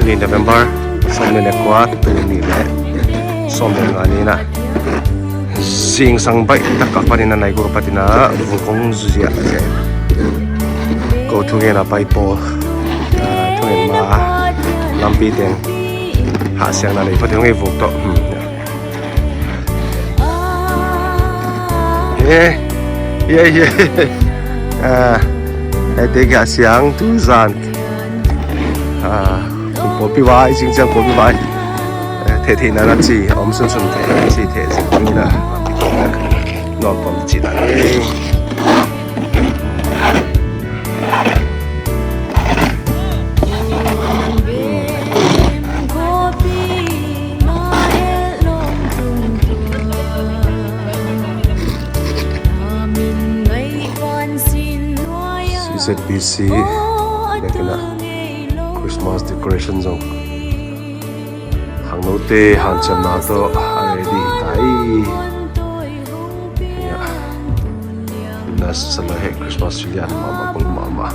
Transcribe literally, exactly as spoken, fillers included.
Tuni November sawm le kua, tuni le sawm le nga ni-in ah, zingsang baih takah panin a nai guk panin ah vung kong zia zia. Ko thungen a pai pawl, ah, thungen ma lampi teng hahsiangna nei phot hi ung ei, vuk tawh. Hmm. Ye, ye, ye. Ah, hei te kia siang tu zan. Ah, pawlpi vai, zing ciang pawlpi vai. Eh, theh theh na na ci, om sun sun theh na ci, theh zing na. Nuam pawm ci ta. C Z B C biakinn ah Christmas decoration zong khangnote hanciamna tawh a ready hi ta ei. Hiah, na sa lo he Christmas tree lian mahmah, kul mahmah.